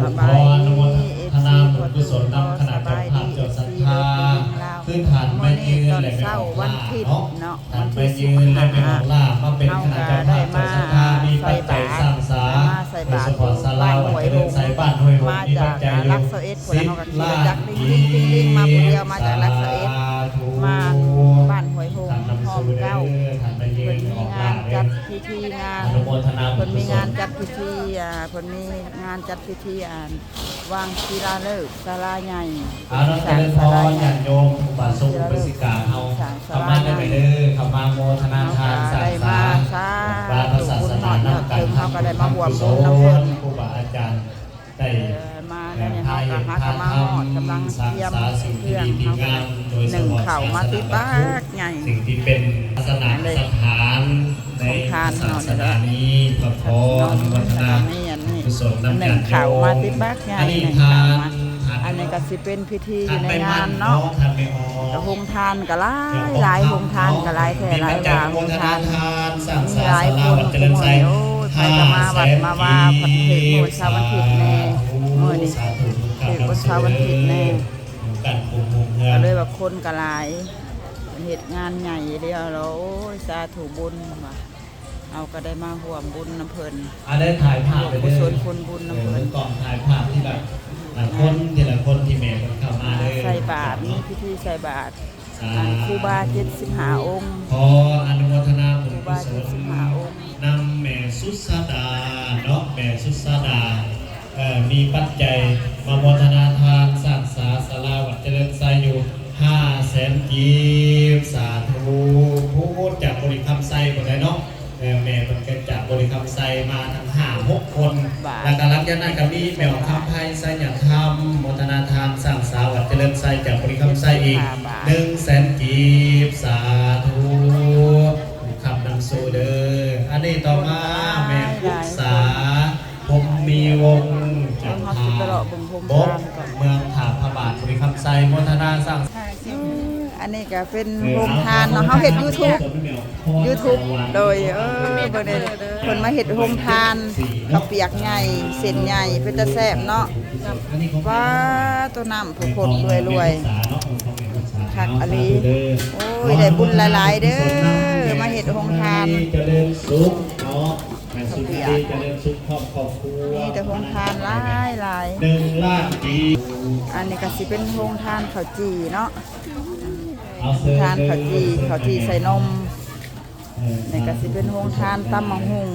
ສະບາຍດີ ເອັຟຊີ ທຸກຄົນ ສະບາຍດີ ເອັຟຊີ ຄົນເປັນຄົນລາວ ຄືທ່ານມາຍືນ ແລະ ແມ່ອອກຫຼ້າເນາະ ທ່ານມາຍືນ ແລະ ແມ່ອອກຫຼ້າ ມາເປັນຄະນະເຈົ້າພາບເຈົ້າສັດທາ ມີປັດໄຈສ້າງສາ ໂດຍສະເພາະສາລາວັດຈະເລີນໄຊ ບ້ານຫ້ວຍຫົງ ມີປັດໄຈຢູ່ສິບລ້ານກີບ ມາຜູ້ດຽວ ມາຈາກຫຼັກສິບເອັດ ມາບ້ານຫ້ວຍຫົງ ຫ້ອງເກົ້າ ເພິ່ນມີງານຈັດພິທີງານ ເພິ່ນມີງານຈັດພິທີ ອ່າ ເພິ່ນມີງານຈັດພິທີ ອ່າ ວາງສິລາເລີກສາລາໃຫຍ່ ອາ ເນາະ ຈະເລີນພອນ ຍາດໂຍມ ອຸບາສົກ ອຸບາສິກາເຮົາ ເຂົ້າມາໄດ້ເດີ ເຂົ້າມາໂມທະນາທານສ້າງສາ ສາທຸ ບຸນຮອດເຖິງ ເຮົາກໍໄດ້ມາຮ່ວມບຸນນຳເພິ່ນ ຄູບາອາຈານ ໄດ້ ເອີ ມາແລ້ວນີ້ ເຮົາກໍຫາກໍມາຮອດ ກຳລັງຕຽມເຄື່ອງ ເຮົາກໍໜຶ້ງເຂົ້າມາຕິບບັກໃຫຍ່ ສິ່ງທີ່ເປັນສາສະໜະສະຖານໃນສາສະໜານີ້ ກໍຂໍອະນຸໂມທະນາບຸນກຸສົນນຳ ໜຶ້ງເຂົ້າມາຕິບບັກໃຫຍ່ ອັນນີ້ກໍຊິເປັນພິທີຢູ່ໃນງານເນາະ ໂຮງທານກໍຫຼາຍໆ ໂຮງທານກໍຫຼາຍແທ້ຫຼາຍວ່າ ໂຮງທານ ມີຫຼາຍຄົນ ໂອ້ຍ ໃຜກໍມາວັດມາວາ ຖືກມື້ເສົາວັນທິດແດ່ ມື້ນີ້ຖືກວັນເສົາວັນທິດແດ່ ກໍເລີຍວ່າຄົນກໍຫຼາຍ ເຮັດງານໃຫຍ່ເດ ໂອ້ຍ ສາທຸບຸນວ່າ ເຮົາກໍໄດ້ມາຮ່ວມບຸນນຳເພິ່ນ ອັນໃດຖ່າຍພາບໄປເດີ ຮ່ວມກຸສົນຜົນບຸນນຳເພິ່ນ ເອີ ກອງຖ່າຍພາບທີລະ ລະຄົນ ທີລະຄົນ ທີ່ແມ່ເພິ່ນເຂົ້າມາເດີ ໃສ່ບາດ ມີພິທີໃສ່ບາດ ສາທຸ ອັນຄູບາເຈັດສິບຫ້າອົງ ຂໍອະນຸໂມທະນາບຸນກຸສົນ ຄູບາເຈັດສິບຫ້າອົງ ນຳແມ່ສຸດສາດາເນາະ ແມ່ສຸດສາດາ ເອີ ມີປັດໄຈມາໂມທະນາທານສ້າງສາສາລາວັດຈະເລີນໄຊຢູ່ຫ້າແສນກີບ ສາທຸ ພຸ້ນຈາກບໍລິຄຳໄຊພຸ້ນແຫຼະເນາະ ເອີ ແມ່ເພິ່ນກໍຈາກບໍລິຄຳໄຊມາທັງຫ້າຫົກຄົນ ແລ້ວກໍຫຼັງຈາກນັ້ນກໍມີແມ່ອອກຄຳໄພ ໄຊຍະທຳ ໂມທະນາທານສ້າງສາວັດຈະເລີນໄຊຈາກບໍລິຄຳໄຊອີກໜຶ່ງແສນກີບ ສາທຸ ບຸນຄຳນຳສູ່ເດີ ອັນນີ້ຕໍ່ມາແມ່ອຸດສາ ພົມມີວົງ ຈາກທ່າບົກ ເມືອງທ່າພະບາດ ບໍລິຄຳໄຊ ໂມທະນາສ້າງ ເອີ ອັນນີ້ກໍເປັນໂຮງທານເນາະ ເຮົາເຮັດຢູທູບ ຢູທູບ ໂດຍ ເອີ ເບິ່ງເດ້ ເພິ່ນມາເຮັດໂຮງທານ ເຂົ້າປຽກໃຫຍ່ ເສັ້ນໃຫຍ່ ເປັນຕາແຊບເນາະ ວ້າ ໂຕນ້ຳ ໂພດໆ ລວຍໆ ຄັກອີ່ຫຼີ ໂອ້ຍ ໄດ້ບຸນຫຼາຍໆເດີ ມາເຮັດໂຮງທານ ຈະເລີນສຸກເນາະ ໃຫ້ສຸກດີ ຈະເລີນສຸກ ຄອບຄອບຄົວ ມີແຕ່ໂຮງທານຫຼາຍໆ ໜຶ່ງລ້ານປີ ອັນນີ້ກໍຊິເປັນໂຮງທານເຂົ້າຈີ່ເນາະ ໂຮງທານເຂົ້າຈີ່ ເຂົ້າຈີ່ໃສ່ນົມ ນີ້ກໍຊິເປັນໂຮງທານຕຳໝາກຫຸ່ງ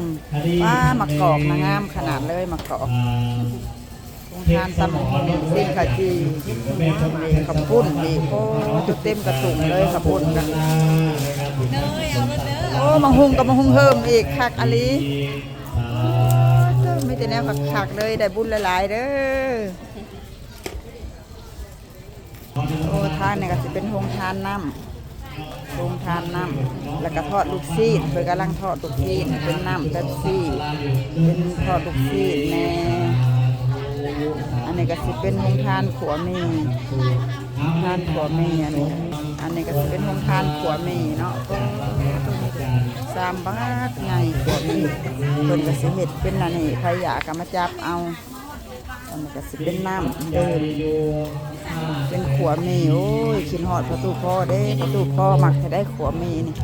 ວ້າ ໝາກກອກນະ ງາມຂະໜາດເລີຍ ໝາກກອກ ໂຮງທານຕຳໝາກຫຸ່ງ ຊີ້ນຂາວຈີ່ ເຂົ້າປຸ້ນອີກ ໂອ້ ຈຸເຕັມກະຕຸ່ມເລີຍ ເຂົ້າປຸ້ນກະ ໂອ້ ໝາກຫຸ່ງກັບໝາກຫຸ່ງເຫິມອີກ ຄັກອີ່ຫຼີ ໂອ້ ມີແຕ່ແນວຄັກໆເລີຍ ໄດ້ບຸນຫຼາຍໆເດີ. ໂອ້ ທາງນີ້ກໍຊິເປັນໂຮງທານນ້ຳ ໂຮງທານນ້ຳ ແລ້ວກໍທອດລູກຊີ້ນ ເພິ່ນກຳລັງທອດລູກຊີ້ນ ເປັນນ້ຳເປັບຊີ ເປັນທອດລູກຊີ້ນແດ່ ອັນນີ້ກໍຊິເປັນໂຮງທານຂົ້ວໝີ່ ທານຂົ້ວໝີ່ ອັນນີ້ ອັນນີ້ກໍຊິເປັນໂຮງທານຂົ້ວໝີ່ເນາະ ຊາມບັກໃຫຍ່ ຂົ້ວໝີ່ ເພິ່ນກໍຊິເຮັດເປັນອັນນີ້ ໃຜຢາກກໍມາຈັບເອົາ. ອັນນີ້ກໍຊິເປັນນ້ຳດື່ມ ເປັນຂົ້ວໝີ່ ໂອ້ຍ ຄິດຮອດພໍ່ຕູ້ພໍ່ເດ້ ພໍ່ຕູ້ພໍ່ມັກແທ້ໄດ໋ ຂົ້ວໝີ່ນີ້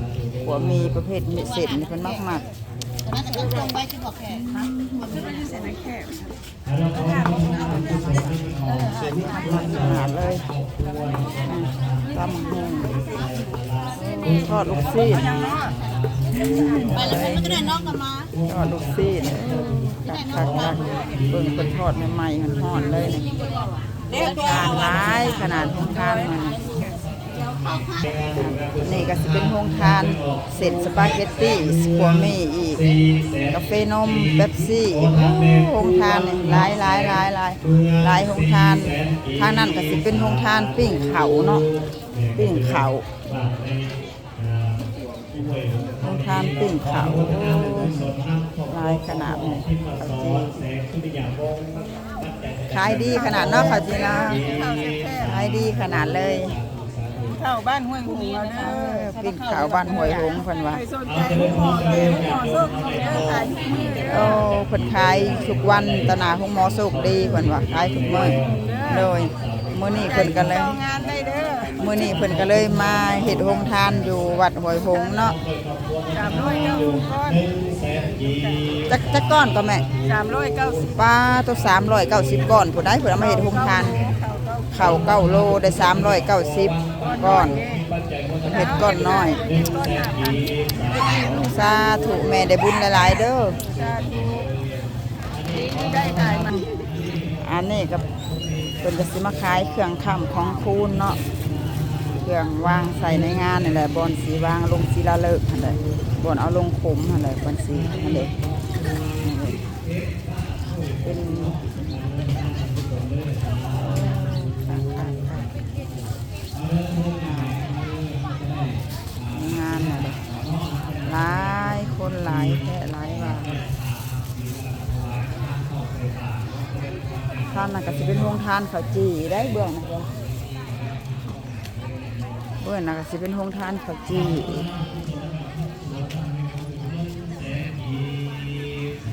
ຂົ້ວໝີ່ປະເພດເສັ້ນນີ້ ເພິ່ນມັກໆ ເລີຍ ຕຳຫຸ່ງ ທອດລູກຊີ້ນ ທອດລູກຊີ້ນ ຄັກໆໆ ເບິ່ງເພິ່ນທອດໃໝ່ໆ ຮ້ອນໆເລີຍນີ້ ທານຫຼາຍຂະໜາດ ໂຮງທານນີ້ ນີ້ກໍຊິເປັນໂຮງທານເສັ້ນສະປາເກັດຕີ ຂົ້ວໝີ່ອີກ ກາເຟນົມ ເປັບຊີ ໂອ້ ໂຮງທານນີ້ ຫຼາຍໆໆໆ ຫຼາຍໂຮງທານ ທາງນັ້ນກໍຊິເປັນໂຮງທານປີ້ງເຂົ້າເນາະ ປີ້ງເຂົ້າ ໂຮງທານປີ້ງເຂົ້າ ໂອ້ ຫຼາຍຂະໜາດນີ້ ເຂົ້າຈີ່ ຂາຍດີຂະໜາດເນາະ ເຂົ້າຈີ່ເນາະ ຂາຍດີຂະໜາດເລີຍ ເຂົ້າ ເຂົ້າບ້ານຫ້ວຍຫົງເດີ ເອີ ປີ້ງເຂົ້າບ້ານຫ້ວຍຫົງເພິ່ນວ່າ ໃຜສົນໃຈໂຮງໝໍໂຊກດີເດີ ຂາຍທຸກມື້ເດີ ໂອ້ ເພິ່ນຂາຍທຸກວັນ ຕະໜ້າໂຮງໝໍໂຊກດີເພິ່ນວ່າ ຂາຍທຸກມື້ເດີ ໂດຍ ມື້ນີ້ເພິ່ນກໍເລີຍ ຈ້າງງານໄດ້ເດີ ມື້ນີ້ເພິ່ນກໍເລີຍມາເຮັດໂຮງທານຢູ່ວັດຫ້ວຍຫົງເນາະ ສາມຮ້ອຍເກົ້າສິບກ້ອນ ຈັກ ຈັກກ້ອນກໍແມ່? ສາມຮ້ອຍເກົ້າສິບ ປາໂຕ ສາມຮ້ອຍເກົ້າສິບກ້ອນ ຜູ້ໃດເພິ່ນເອົາມາເຮັດໂຮງທານ ເຂົ້າເກົ້າໂລ ໄດ້ສາມຮ້ອຍເກົ້າສິບກ້ອນ ເຮັດກ້ອນນ້ອຍ ສາທຸ ແມ່ໄດ້ບຸນຫຼາຍໆເດີ ອັນນີ້ກໍ ເພິ່ນກໍຊິມາຂາຍເຄື່ອງຄ້ຳຂອງຄູນເນາະ ເຄື່ອງວາງໃສ່ໃນງານນີ້ແຫຼະ ບ່ອນຊິວາງລົງສີລາເລີກຫັ້ນແຫຼະ ບ່ອນເອົາລົງໂຄມຫັ້ນແຫຼະ ບ່ອນສີຫັ້ນເດ້ ເປັນ ງານນັ້ນເດ້ ຫຼາຍຄົນຫຼາຍແທ້ຫຼາຍວ່າ ທາງນັ້ນກໍຊິເປັນໂຮງທານເຂົ້າຈີ່ໄດ໋ ເບື້ອງນັ້ນກໍ ເບື້ອງນັ້ນກໍຊິເປັນໂຮງທານເຂົ້າຈີ່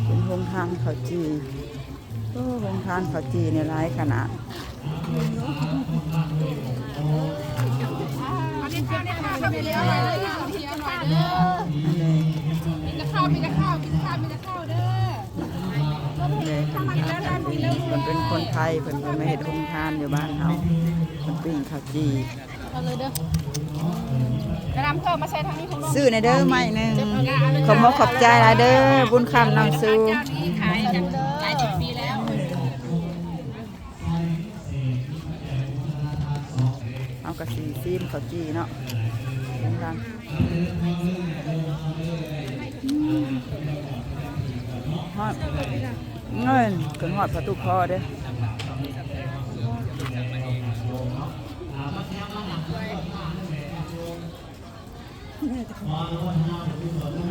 ເປັນໂຮງທານເຂົ້າຈີ່. ໂອ້ ໂຮງທານເຂົ້າຈີ່ນີ້ຫຼາຍຂະໜາດ ເພິ່ນເປັນຄົນໄທ ເພິ່ນ ເພິ່ນມາເຮັດໂຮງທານຢູ່ບ້ານເຮົາ ເພິ່ນປີ້ງເຂົ້າຈີ່. ເອົາເລີຍເດີ ກະນຳເພີ່ມມາໃສ່ທາງນີ້ ຊື້ແດ່ເດີໄມ້ໜຶ່ງ ຂອບມຸກຂອບໃຈຫຼາຍເດີ ບຸນຄຳນຳສູ່ ຂາຍກັນຫຼາຍສິບປີແລ້ວ ເຮົາກະຊິຊີມເຂົ້າຈີ່ເນາະ ອືມ ຮອດ ເອີ້ຍ ຂຶ້ນຮອດປະຕູພໍເດ້. ປ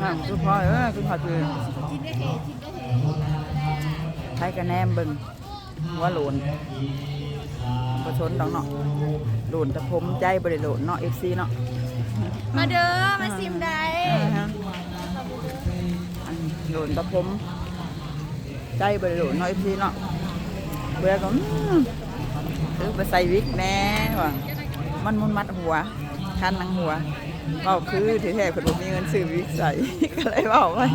ະຕູພໍເອີຍ ຄືເຂົາຄື ໃຜກະແນມເບິ່ງ ຫົວໂຫຼນ ບໍ່ສົນດອກເນາະ ໂຫຼນແຕ່ຜົມ ໃຈບໍ່ໄດ້ໂຫຼນເນາະ ເອັຟຊີເນາະ ມາເດີ ມາຊິມໄດ້ ອັນໂຫຼນແຕ່ຜົມ ໃຈບໍ່ໄດ້ໂຫຼນເນາະ ເອັຟຊີເນາະ ເບື່ອກໍ ອື ຄືໄປໃສ່ວິກແດ່ວ່າ ມັນ ມັນມັດຫົວ ຄັນໜັງຫົວ ເວົ້າຄືແທ້ໆ ເພິ່ນບໍ່ມີເງິນຊື້ວິກໃສ່ ກໍເລີຍເວົ້າໄວ້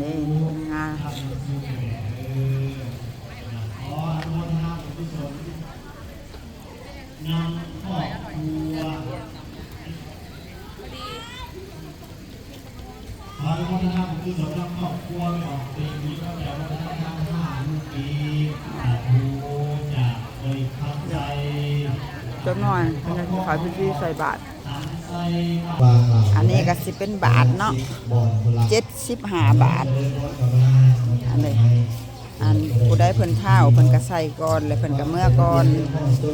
ນີ້ ງາມ ນຳຄອບຄົວ ຂໍອະນຸໂມທະນາບຸນກຸສົນນຳຄອບຄົວຂອງເດັກຍິງ ແຕ່ວັດທະນະທຳຫ້າມື້ປີ ສາທຸ ຈາກບໍລິຄຳໄຊ ຈັກໜ້ອຍ ເພິ່ນຊິຂາຍພິທີໃສ່ບາດ ອັນນີ້ກໍຊິເປັນບາດເນາະ ເຈັດສິບຫ້າບາດ ອັນນີ້ ອັນຜູ້ໃດເພິ່ນພ້າວ ເພິ່ນກໍໃສ່ກ່ອນ ແລ້ວເພິ່ນກໍເມືອກ່ອນ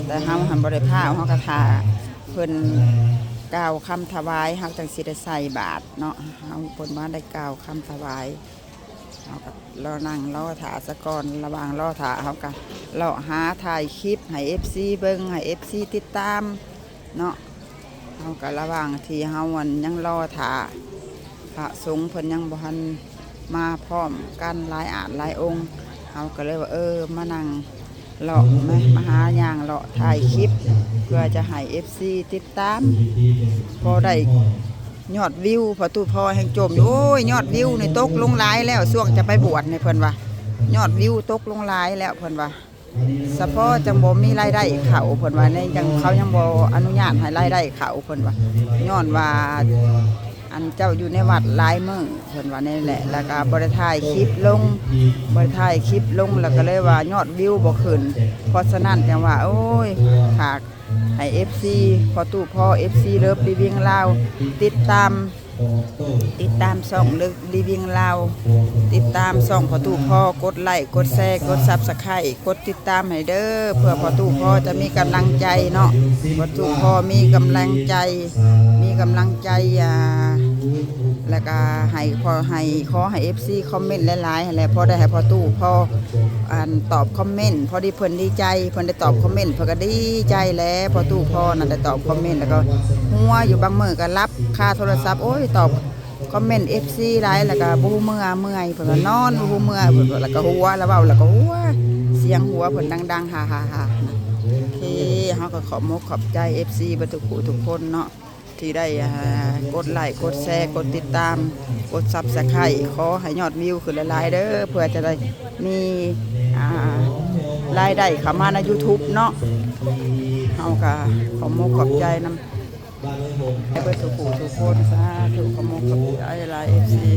ແຕ່ເຮົາຫັ້ນບໍ່ໄດ້ພ້າວ ເຮົາກໍຖ້າເພິ່ນກ່າວຄຳຖວາຍ ເຮົາຈັ່ງຊິໄດ້ໃສ່ບາດເນາະ ເຮົາ ເພິ່ນມາໄດ້ກ່າວຄຳຖວາຍ ເຮົາກໍລໍນັ່ງລໍຖ້າສາກ່ອນ ລະຫວ່າງລໍຖ້າ ເຮົາກໍເລາະຫາຖ່າຍຄລິບໃຫ້ເອັຟຊີເບິ່ງ ໃຫ້ເອັຟຊີຕິດຕາມເນາະ ເຮົາກໍລະຫວ່າງທີ່ເຮົາ ອັນ ຍັງລໍຖ້າ ພະສົງເພິ່ນຍັງບໍ່ທັນມາພ້ອມກັນຫຼາຍອາດຫຼາຍອົງ ເຮົາກໍເລີຍວ່າ ເອີ ມານັ່ງເລາະ ມາ ມາຫາຍ່າງເລາະຖ່າຍຄລິບ ເພື່ອຈະໃຫ້ເອັຟຊີຕິດຕາມ ພໍໄດ້ຍອດວິວ ພໍ່ຕູ້ພໍ່ແຮ່ງຈົ່ມຢູ່ ໂອ້ຍ ຍອດວິວນີ້ຕົກລົງຫຼາຍແລ້ວ ຊ່ວງຈະໄປບວດນີ້ ເພິ່ນວ່າ ຍອດວິວຕົກລົງຫຼາຍແລ້ວ ເພິ່ນວ່າ. ສະເພາະຈັ່ງບໍ່ມີລາຍໄດ້ເຂົ້າ ເພິ່ນວ່າ ໃນຈັ່ງເຂົາຍັງບໍ່ອະນຸຍາດໃຫ້ລາຍໄດ້ເຂົ້າ ເພິ່ນວ່າ ຍ້ອນວ່າ ອັນ ເຈົ້າຢູ່ໃນວັດຫຼາຍມື້ ເພິ່ນວ່າແນວນີ້ແຫຼະ ແລ້ວກໍບໍ່ໄດ້ຖ່າຍຄລິບລົງ ບໍ່ໄດ້ຖ່າຍຄລິບລົງ ແລ້ວກໍເລີຍວ່າຍອດວິວບໍ່ຂຶ້ນ ເພາະສະນັ້ນຈັ່ງວ່າ ໂອ້ຍ ຝາກໃຫ້ເອັຟຊີພໍ່ຕູ້ພໍ່ ເອັຟຊີເລີຟລີວິງລາວ ຕິດຕາມ ຕິດຕາມຊ່ອງເລີຟລີວິງລາວ ຕິດຕາມຊ່ອງພໍ່ຕູ້ພໍ່ ກົດໄລ້ ກົດແຊ ກົດຊັບສະໄຄ ກົດຕິດຕາມໃຫ້ເດີ ເພື່ອພໍ່ຕູ້ພໍ່ຈະມີກຳລັງໃຈເນາະ ພໍ່ຕູ້ພໍ່ມີກຳລັງໃຈ ມີກຳລັງໃຈ ອ່າ ແລ້ວກໍໃຫ້ພໍ ໃຫ້ ຂໍໃຫ້ເອັຟຊີຄອມເມັນຫຼາຍໆຫັ້ນແຫຼະ ພໍໄດ້ໃຫ້ພໍ່ຕູ້ພໍ ອັນ ຕອບຄອມເມັນ. ພໍດີເພິ່ນດີໃຈ ເພິ່ນໄດ້ຕອບຄອມເມັນ ເພິ່ນກໍດີໃຈແຫຼະ. ພໍ່ຕູ້ພໍນັ້ນໄດ້ຕອບຄອມເມັນ ແລ້ວກໍຫົວຢູ່ ບາງມື້ກໍຫຼັບຄາໂທລະສັບ ໂອ້ຍ ຕອບຄອມເມັນເອັຟຊີຫຼາຍ ແລ້ວກໍບໍ່ຮູ້ເມື່ອ ເມື່ອຍ ເພິ່ນກໍນອນ ບໍ່ຮູ້ເມື່ອ ເພິ່ນກໍ ແລ້ວກໍຫົວ ລະເວົ້າ ແລ້ວກໍຫົວ ສຽງຫົວເພິ່ນດັງໆ ຮາໆໆ ນະ. ໂອເຄ ເຮົາກໍຂອບມົກຂອບໃຈເອັຟຊີເບິດທຸກຜູ້ທຸກຄົນເນາະ ທີ່ໄດ້ ອ່າ ກົດໄລ ກົດແຊ ກົດຕິດຕາມ ກົດຊັບສະໄຄ ຂໍໃຫ້ຍອດວິວຂຶ້ນຫຼາຍໆເດີ ເພື່ອຈະໄດ້ມີ ອ່າ ລາຍໄດ້ເຂົ້າມາໃນຢູທູບເນາະ. ເຮົາກໍຂອບມົກຂອບໃຈນຳ ໃຫ້ເບິດທຸກຜູ້ທຸກຄົນ ສາທຸ ຂອບມົກຂອບໃຈຫຼາຍເອັຟຊີ.